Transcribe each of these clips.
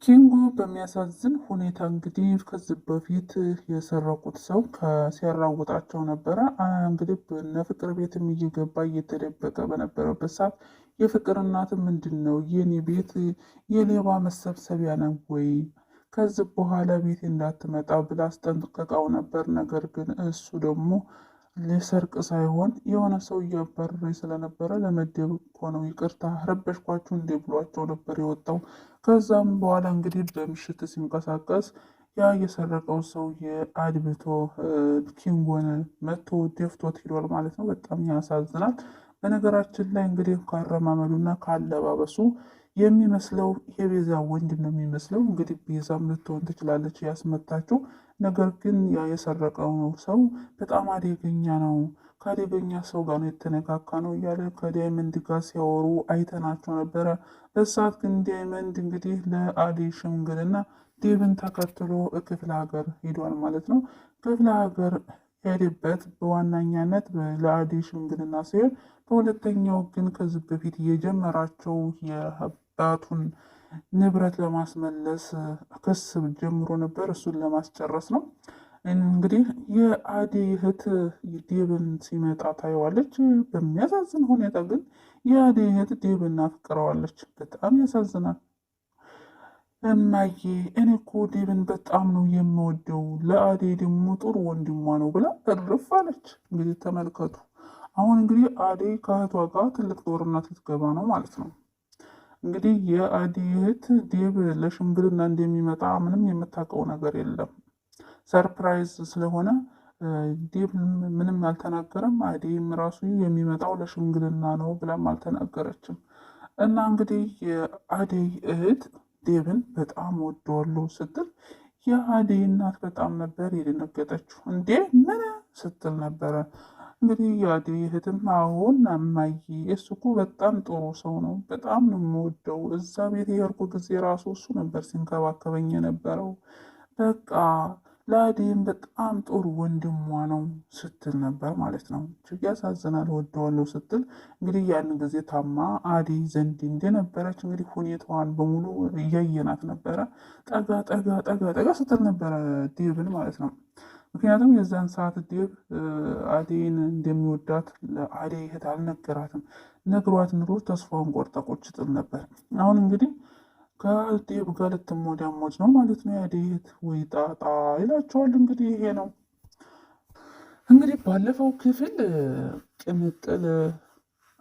ኪንጎ በሚያሳዝን ሁኔታ እንግዲህ ከዚህ በፊት የሰረቁት ሰው ሲያራውጣቸው ነበረ። እንግዲህ በነ ፍቅር ቤትም እየገባ እየተደበቀ በነበረበት ሰዓት የፍቅር እናት ምንድን ነው የኔ ቤት የሌባ መሰብሰቢያ ነው ወይ? ከዚህ በኋላ ቤት እንዳትመጣ ብላ አስጠንቅቃው ነበር። ነገር ግን እሱ ደግሞ ሊሰርቅ ሳይሆን የሆነ ሰው እያባረረኝ ስለነበረ ለመደበቅ እኮ ነው፣ ይቅርታ ረበሽኳችሁ እንዴ ብሏቸው ነበር የወጣው። ከዛም በኋላ እንግዲህ በምሽት ሲንቀሳቀስ ያ የሰረቀው ሰው የአድብቶ ኪንጎን መቶ ደፍቶት ሂዷል ማለት ነው። በጣም ያሳዝናል። በነገራችን ላይ እንግዲህ ካረማመዱና ካለባበሱ የሚመስለው የቤዛ ወንድም ነው የሚመስለው። እንግዲህ ቤዛም ልትሆን ትችላለች ያስመታችው። ነገር ግን ያ የሰረቀው ሰው በጣም አደገኛ ነው፣ ከአደገኛ ሰው ጋር ነው የተነካካ ነው እያለ ከዳይመንድ ጋር ሲያወሩ አይተናቸው ነበረ። በሰዓት ግን ዳይመንድ እንግዲህ ለአደይ ሽምግልና ዴብን ተከትሎ ክፍለ ሀገር ሄዷል ማለት ነው። ክፍለ ሀገር ሄደበት በዋናኛነት ለአደይ ሽምግልና ሲሆን፣ በሁለተኛው ግን ከዚህ በፊት የጀመራቸው የአባቱን ንብረት ለማስመለስ ክስ ጀምሮ ነበር። እሱን ለማስጨረስ ነው። እንግዲህ የአደይ እህት ዴብን ሲመጣ ታየዋለች። በሚያሳዝን ሁኔታ ግን የአደይ እህት ዴብን አፍቅረዋለች። በጣም ያሳዝናል። እማዬ እኔ እኮ ዴብን በጣም ነው የምወደው፣ ለአደይ ደግሞ ጥሩ ወንድሟ ነው ብላ እርፍ አለች። እንግዲህ ተመልከቱ። አሁን እንግዲህ አደይ ከእህቷ ጋር ትልቅ ጦርነት ልትገባ ነው ማለት ነው። እንግዲህ የአደይ እህት ዴብ ለሽምግልና እንደሚመጣ ምንም የምታውቀው ነገር የለም። Surprise ስለሆነ ዴብ ምንም አልተናገረም። አደይም ራሱ የሚመጣው ለሽምግልና ነው ብላም አልተናገረችም። እና እንግዲህ የአደይ እህት ዴብን በጣም ወደዋለሁ ስትል የአደይ እናት በጣም ነበር የደነገጠችው። እንዴ ምን ስትል ነበረ። እንግዲህ የአደይ እህትም አዎን እማዬ፣ እሱ እኮ በጣም ጥሩ ሰው ነው፣ በጣም ነው የምወደው። እዛ ቤት የሄድኩ ጊዜ ራሱ እሱ ነበር ሲንከባከበኝ የነበረው። በቃ ለአደይም በጣም ጥሩ ወንድሟ ነው ስትል ነበር ማለት ነው። እጅግ ያሳዝናል። ወደዋለሁ ስትል እንግዲህ ያን ጊዜ ታማ አደይ ዘንድ እንደነበረች እንግዲህ ሁኔታዋን በሙሉ እያየናት ነበረ። ጠጋ ጠጋ ጠጋ ጠጋ ስትል ነበረ ዴብን ማለት ነው። ምክንያቱም የዛን ሰዓት ዴብ አደይን እንደሚወዳት ለአደይ እህት አልነገራትም። ነግሯት ኑሮ ተስፋውን ቆርጣ ቁጭ ጥል ነበር። አሁን እንግዲህ ከዴብ ጋር ልትሞዳሞድ ነው ማለት ነው። የአደይ እህት ወይ ጣጣ ይላቸዋል። እንግዲህ ይሄ ነው እንግዲህ ባለፈው ክፍል ቅምጥል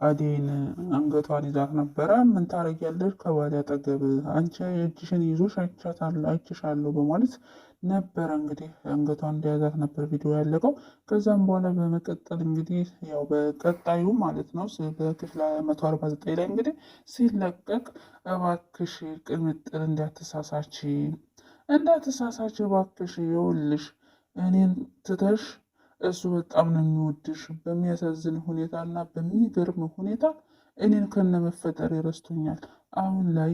አደይን አንገቷን ይዛት ነበረ። ምን ታረጊያለሽ ከባሌ አጠገብ አንቺ እጅሽን ይዞሽ አይቼሻለሁ በማለት ነበረ እንግዲህ አንገቷን እንደያዛት ነበር ቪዲዮ ያለቀው። ከዛም በኋላ በመቀጠል እንግዲህ ያው በቀጣዩ ማለት ነው በክፍል 149 ላይ እንግዲህ ሲለቀቅ እባክሽ ቅምጥል እንዳትሳሳች እንዳትሳሳች እባክሽ፣ ይኸውልሽ እኔን ትተሽ እሱ በጣም ነው የሚወድሽ። በሚያሳዝን ሁኔታ እና በሚገርም ሁኔታ እኔን ከነመፈጠር ረስቶኛል። አሁን ላይ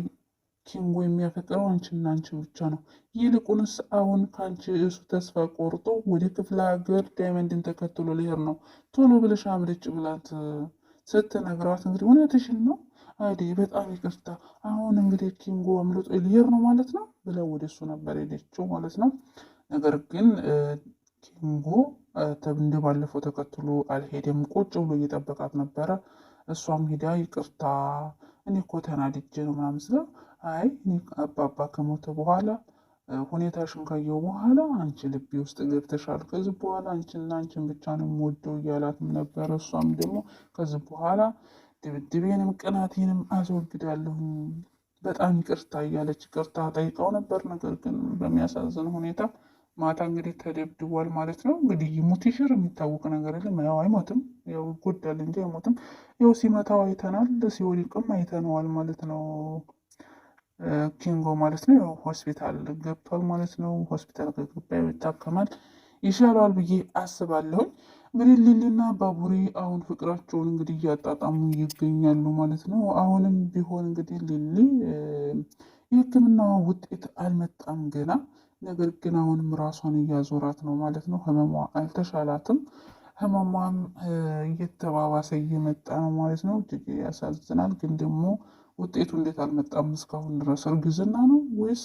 ኪንጎ የሚያፈቅረው አንቺና አንቺን ብቻ ነው። ይልቁንስ አሁን ከአንቺ እሱ ተስፋ ቆርጦ ወደ ክፍለ ሀገር ዳይመንድን ተከትሎ ሊሄድ ነው። ቶሎ ብለሽ አምልጭ ብላት ስትነግራት እንግዲህ እውነትሽን ነው አደይ፣ በጣም ይቅርታ፣ አሁን እንግዲህ ኪንጎ አምልጦ ሊሄድ ነው ማለት ነው ብላ ወደ እሱ ነበር ሄደችው ማለት ነው። ነገር ግን ኪንጎ እንደ ባለፈው ተከትሎ አልሄደም። ቁጭ ብሎ እየጠበቃት ነበረ። እሷም ሄዳ ይቅርታ እኔ እኮ ተናድጄ ነው ምናምን ስለው አይ እኔ አባባ ከሞተ በኋላ ሁኔታሽን ካየሁ በኋላ አንቺ ልቤ ውስጥ ገብተሻል። ከዚህ በኋላ አንቺና አንቺን ብቻ ነው የምወደው እያላትም ነበረ። እሷም ደግሞ ከዚህ በኋላ ድብድቤንም ቅናቴንም አስወግዳለሁ በጣም ይቅርታ እያለች ይቅርታ ጠይቀው ነበር። ነገር ግን በሚያሳዝን ሁኔታ ማታ እንግዲህ ተደብድቧል ማለት ነው። እንግዲህ ይሙት ይሽር የሚታወቅ ነገር የለም። ያው አይሞትም፣ ያው ይጎዳል እንጂ አይሞትም። ያው ሲመታው አይተናል፣ ሲወድቅም አይተነዋል ማለት ነው። ኪንጎ ማለት ነው። ያው ሆስፒታል ገብቷል ማለት ነው። ሆስፒታል ከገባ ይታከማል፣ ይሻለዋል ብዬ አስባለሁኝ። እንግዲህ ሊሊና ባቡሬ አሁን ፍቅራቸውን እንግዲህ እያጣጣሙ ይገኛሉ ማለት ነው። አሁንም ቢሆን እንግዲህ ሊሊ የሕክምና ውጤት አልመጣም ገና። ነገር ግን አሁንም ራሷን እያዞራት ነው ማለት ነው። ህመሟ አልተሻላትም። ህመሟም እየተባባሰ እየመጣ ነው ማለት ነው። እጅግ ያሳዝናል። ግን ደግሞ ውጤቱ እንዴት አልመጣም እስካሁን ድረስ? እርግዝና ነው ወይስ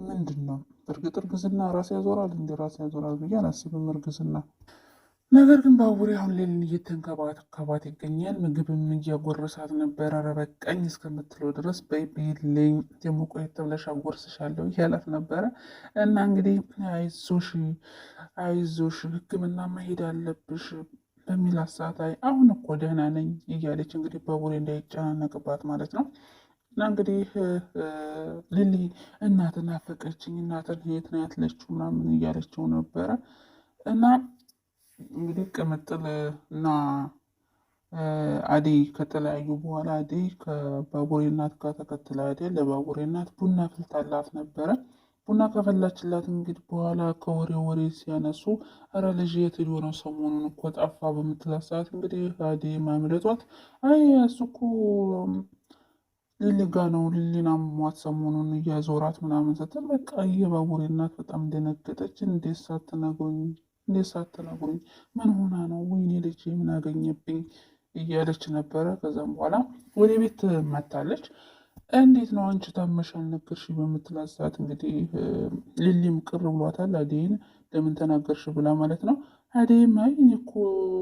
ምንድን ነው? እርግጥ እርግዝና ራስ ያዞራል እንደ ራስ ያዞራል ብዬ አላስብም እርግዝና። ነገር ግን ባቡሬ አሁን ሌሊን እየተንከባከባት ይገኛል። ምግብም እያጎረሳት ነበር። ኧረ በቃኝ እስከምትለው ድረስ በይ ብይልኝ ደግሞ ቆየት ብለሽ አጎርስሻለሁ እያላት ነበረ። እና እንግዲህ አይዞሽ አይዞሽ ሕክምና መሄድ አለብሽ በሚላት ሰዓት አይ አሁን እኮ ደህና ነኝ እያለች እንግዲህ ባቡሬ እንዳይጨናነቅባት ማለት ነው። እና እንግዲህ ሊሊ እናትን ናፈቀችኝ፣ እናትን የት ነው ያለችው ምናምን እያለችው ነበረ። እና እንግዲህ ቅምጥል እና አደይ ከተለያዩ በኋላ አደይ ከባቡሬ እናት ጋር ተከትላ አደይ ለባቡሬ እናት ቡና ፍልታላት ነበረ። ቡና ከፈላችላት እንግዲህ በኋላ ከወሬ ወሬ ሲያነሱ ኧረ ልጅ የት ሄዶ ነው ሰሞኑን እኮ ጠፋ በምትላት ሰዓት እንግዲህ አደይ ማምለጧት አይ እሱ እኮ ሊሊ ጋ ነው፣ ሊሊን አሟት ሰሞኑን እያዞራት ምናምን ስትል በቃ የባቡሬ እናት በጣም ደነገጠች። እንዴት ሳትነግሩኝ እንዴት ሳትነግሩኝ ምን ሆና ነው? ወይኔ ልጄ ምን አገኘብኝ እያለች ነበረ። ከዛም በኋላ ወደ ቤት መታለች። እንዴት ነው አንቺ ታመሽ አልነገርሽ በምትላት ሰዓት እንግዲህ ሊሊም ቅር ብሏታል። አደይን ለምን ተናገርሽ ብላ ማለት ነው። አደይም አይ እኔ እኮ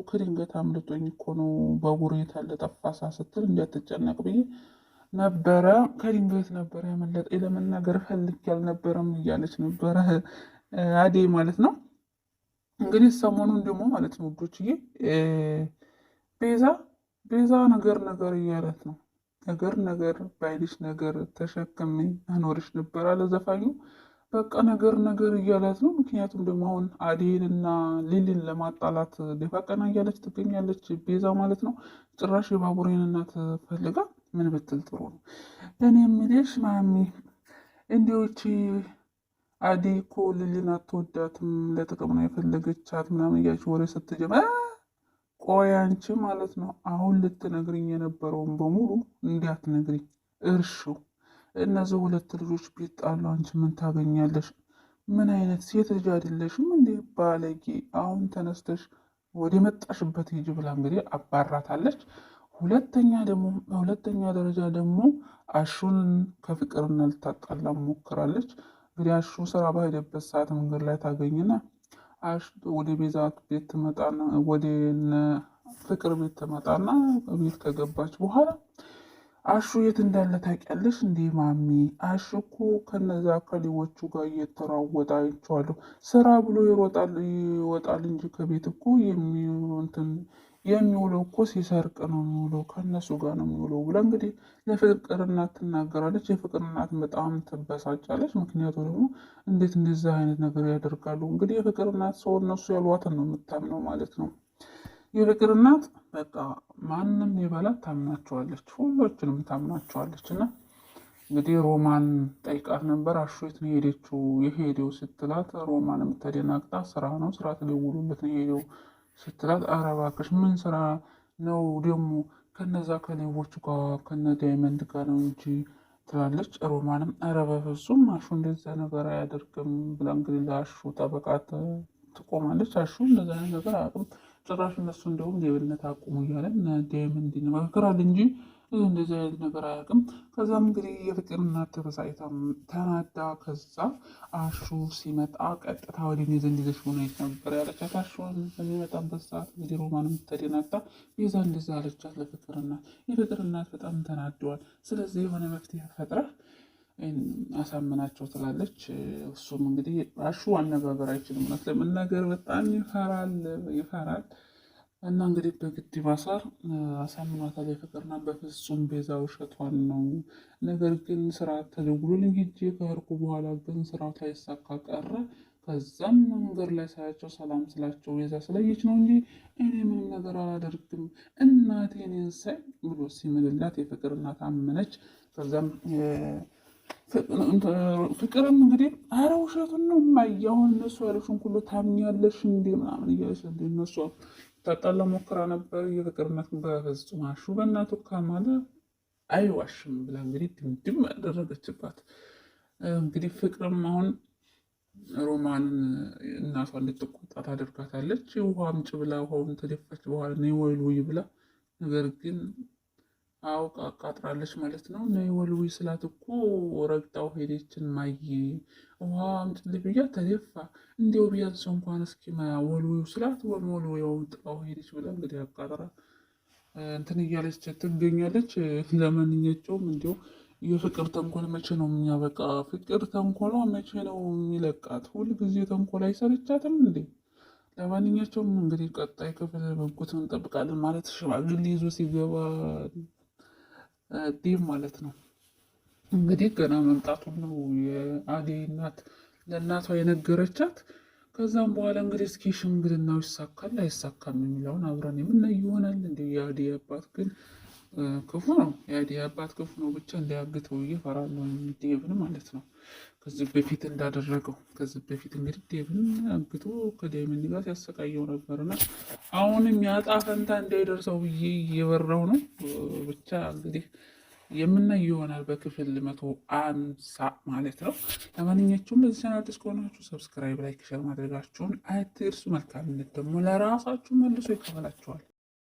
ከድንገት አምልጦኝ እኮ ነው ባቡሬ የት አለ ጠፋሳ ስትል እንዳትጨነቅ ብዬ ነበረ ከድንገት ነበረ ያመለጠኝ ለመናገር ፈልጌ አልነበረም እያለች ነበረ አደይ ማለት ነው። እንግዲህ ሰሞኑን ደግሞ ማለት ነው ውዶችዬ ቤዛ ቤዛ ነገር ነገር እያለት ነው። ነገር ነገር ባይልሽ ነገር ተሸክሜ አኖርሽ ነበር አለ ዘፋኙ። በቃ ነገር ነገር እያላት ነው። ምክንያቱም ደግሞ አሁን አዴን እና ሊሊን ለማጣላት ደፋ ቀና እያለች ትገኛለች ቤዛ ማለት ነው። ጭራሽ የባቡሬን እናት ፈልጋ ምን ብትል ጥሩ ነው? እኔ የምልሽ ማሚ እንዲዎች አዴ እኮ ሊሊን አትወዳትም፣ ለጥቅም ነው የፈለገቻት ምናምን እያለች ወሬ ስትጀምር ቆይ አንቺ ማለት ነው አሁን ልትነግሪኝ የነበረውን በሙሉ እንዲያትነግሪኝ እርሺው። እነዚህ ሁለት ልጆች ቢጣሉ አንቺ ምን ታገኛለሽ? ምን አይነት ሴት ልጅ አይደለሽም እንዴ ባለጌ! አሁን ተነስተሽ ወደ መጣሽበት ሂጂ ብላ እንግዲህ አባራታለች። ሁለተኛ ደግሞ በሁለተኛ ደረጃ ደግሞ አሹን ከፍቅርና ልታጣላ ሞክራለች። እንግዲህ አሹ ስራ በሄደበት ሰዓት መንገድ ላይ ታገኝና አሹ ወደ ቤዛ ቤት ትመጣና ወደ ፍቅር ቤት ትመጣና ቤት ከገባች በኋላ አሹ የት እንዳለ ታውቂያለሽ እንዴ ማሚ? አሹ እኮ ከነዛ ከሌቦቹ ጋር እየተራወጠ አይቼዋለሁ። ስራ ብሎ ይሮጣል ይወጣል እንጂ ከቤት እኮ የሚውለው እኮ ሲሰርቅ ነው የሚውለው፣ ከእነሱ ጋር ነው የሚውለው ብላ እንግዲህ ለፍቅር እናት ትናገራለች። የፍቅር እናት በጣም ትበሳጫለች። ምክንያቱ ደግሞ እንዴት እንደዛ አይነት ነገር ያደርጋሉ? እንግዲህ የፍቅር እናት ሰው እነሱ ያሏትን ነው የምታምነው ማለት ነው። የፍቅር እናት በቃ ማንም የበላት ታምናቸዋለች፣ ሁሎችንም ታምናቸዋለች። እና እንግዲህ ሮማን ጠይቃት ነበር። አሹ የት ነው የሄደችው የሄደው ስትላት፣ ሮማንም ተደናግጣ ስራ ነው ስራ ተደውሎለት ነው የሄደው ስትላት፣ ኧረ እባክሽ ምን ስራ ነው ደግሞ ከነዛ ከሌቦቹ ጋር ከነ ዳይመንድ ጋር ነው እንጂ ትላለች። ሮማንም ኧረ በፍጹም አሹ እንደዛ ነገር አያደርግም ብላ እንግዲህ ለአሹ ጠበቃ ትቆማለች። አሹ እንደዛ ነገር አያውቅም ጭራሽ እነሱ እንደውም ሌብነት አቁሙ እያለ ዳይመንድ ይመክራል እንጂ እንደዚህ አይነት ነገር አያውቅም። ከዛም እንግዲህ የፍቅር እናት ተበሳጭታ ተናዳ፣ ከዛ አሹ ሲመጣ ቀጥታ ወደ እኔ ዘንድ ይዘሽ ሆነ ነበር ያለቻት። አሹ በሚመጣበት ሰዓት እንግዲህ ሮማንም ተደናግጣ ቤዛ እንደዛ አለቻት ለፍቅር እናት። የፍቅር እናት በጣም ተናደዋል። ስለዚህ የሆነ መፍትሄ ፈጥረህ አሳምናቸው ትላለች። እሱም እንግዲህ አሹ አነጋገር አይችልም፣ እውነት ለመናገር በጣም ይፈራል ይፈራል። እና እንግዲህ በግድ ባሳር አሳምኗታል። የፍቅርና በፍጹም ቤዛ ውሸቷን ነው። ነገር ግን ስራ ተደውሎልኝ ሄጄ ከሄድኩ በኋላ ግን ስራው ሳይሳካ ቀረ። ከዛም መንገድ ላይ ሳያቸው ሰላም ስላቸው ቤዛ ስለየች ነው እንጂ እኔ ምንም ነገር አላደርግም እናቴ እኔን ሳይ ብሎ ሲምልላት የፍቅር እናት አመነች። ከዛም ፍቅርም እንግዲህ አረ ውሸቱን ነው እማዬ፣ አሁን እነሱ ያሉሽን ሁሉ ታምኛለሽ እንዴ ምናምን እያለች እነሱ ታጣላ ሞክራ ነበር። የፍቅር እናት በፍጹም አሹ በእናቱ ካማለ አይዋሽም ብላ እንግዲህ ድምድም ያደረገችባት። እንግዲህ ፍቅርም አሁን ሮማንን እናቷ እንድትቆጣ ታደርጋታለች። ውሃ አምጪ ብላ ውሃውን ተደፋች በኋላ ነይ ወይ ልውይ ብላ ነገር ግን አውቃ አቃጥራለች ማለት ነው። ነይ ወልዊ ስላት እኮ ረግጣው ሄደችን። ማይ ውሃ አምጪልኝ ብያት ተደፋ። እንዲያው ቢያንስ እንኳን እስኪ ወልዊው ስላት ወልዊውን ጥላው ሄደች ብላ እንግዲህ አቃጥራ እንትን እያለች ትገኛለች። ለማንኛቸውም እንዲያው የፍቅር ተንኮል መቼ ነው የሚያበቃ? ፍቅር ተንኮሏ መቼ ነው የሚለቃት? ሁልጊዜ ተንኮል አይሰለቻትም እንዴ? ለማንኛቸውም እንግዲህ ቀጣይ ክፍል በጉጉት እንጠብቃለን። ማለት ሽማግሌ ይዞ ሲገባ ዴቭ ማለት ነው እንግዲህ ገና መምጣቱን ነው የአደይ እናት ለእናቷ የነገረቻት። ከዛም በኋላ እንግዲህ እስኪ ሽምግልናው ይሳካል አይሳካም የሚለውን አብረን የምናይ ይሆናል። እንዲ የአደይ አባት ግን ክፉ ነው። የአደይ አባት ክፉ ነው። ብቻ እንዳያግተው እፈራለሁ ዴቭን ማለት ነው። ከዚህ በፊት እንዳደረገው ከዚህ በፊት እንግዲህ ዴቭን አግቶ ከዳይመንድ ጋር ሲያሰቃየው ነበርና አሁንም ያጣ ፈንታ እንዳይደርሰው ብዬ እየበራው ነው። ብቻ እንግዲህ የምናይ ይሆናል በክፍል 150 ማለት ነው። ለማንኛቸውም በዚህ ቻናል አዲስ ከሆናችሁ subscribe፣ like፣ share ማድረጋችሁን አትርሱ። መልካምነት ደግሞ ለራሳችሁ መልሶ ይከፈላችኋል።